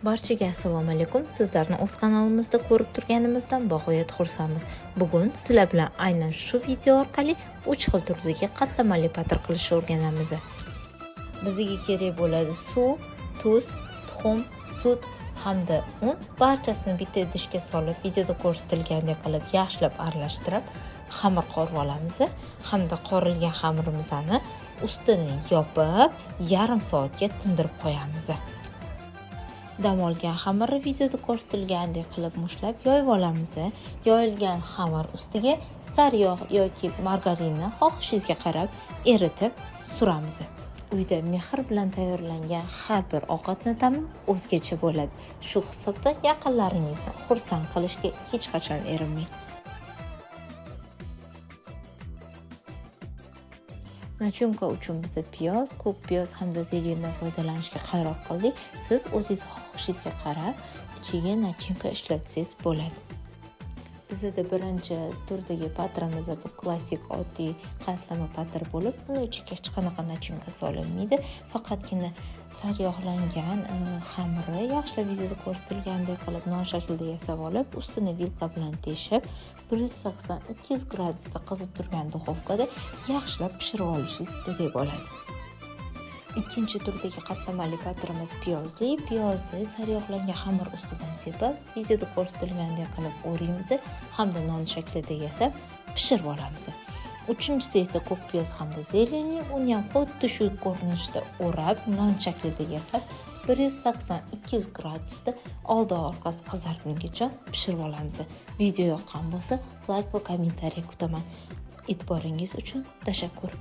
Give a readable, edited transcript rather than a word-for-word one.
Barchaga assalomu alaykum. Sizlarni o'z kanalimizda ko'rib turganimizdan bag'oyat xursandmiz. Bugun sizlar bilan aynan shu video orqali 3 xil turdagi qatlamali patir qilishni o'rganamiz. Bizga kerak bo'ladi suv, tuz, tuxum, sut hamda un. Barchasini bitta idishga solib, videoda ko'rsatilgandek qilib yaxshilab aralashtirib, xamir qorib olamiz hamda qorilgan xamirimizni ustini yopib, yarim soatga tindirib qo'yamiz. Dam olgan xamirni videoda ko'rsatilgandek qilib mushlab yoyib olamiz. Yoyilgan xamir ustiga sariyog' yoki margarinni xohishingizga qarab eritib suramiz. Uyda mehr bilan tayyorlangan har bir ovqatni ta'mi o'zgacha bo'ladi. Shu hisobda yaqinlaringizni xursand qilishga hech qachon erinmang. Nachinka uchun biz piyoz, ko'k piyoz hamda zelendan foydalanishga qaror qildik. Siz o'zingiz xohishingizga qarab ichiga nachinka ishlatsangiz bo'ladi. Bizda birinchi turdagi patirimiz bu klassik oddiy qatlama patir bo'lib, uni ichiga hech qanaqa nachinka solinmaydi. Faqatgina sariyog'langan xamiri yaxshilab videoda ko'rsatilgandek qilib non shaklida yasab olib, ustini vilka bilan teshib, 180-200 gradusda qizib turgan duxovkada yaxshilab pishirib olishingiz kerak bo'ladi. Ikkinchi turdagi qatlamali patirimiz piyozli. Piyozni sariyog'langan xamir ustidan sepib, videoda ko'rsatilgandek qilib o'raymiz hamda non shaklida yasab pishirib olamiz. Uchinchisi esa ko'k piyoz hamda zelenli, uni ham xuddi shu ko'rinishda o'rab, non shaklida yasab, 180-200 gradusda oldi orqasi qizargungacha pishirib olamiz. Video yoqqan bo'lsa, like va kommentariy kutaman. E'tiboringiz uchun tashakkur.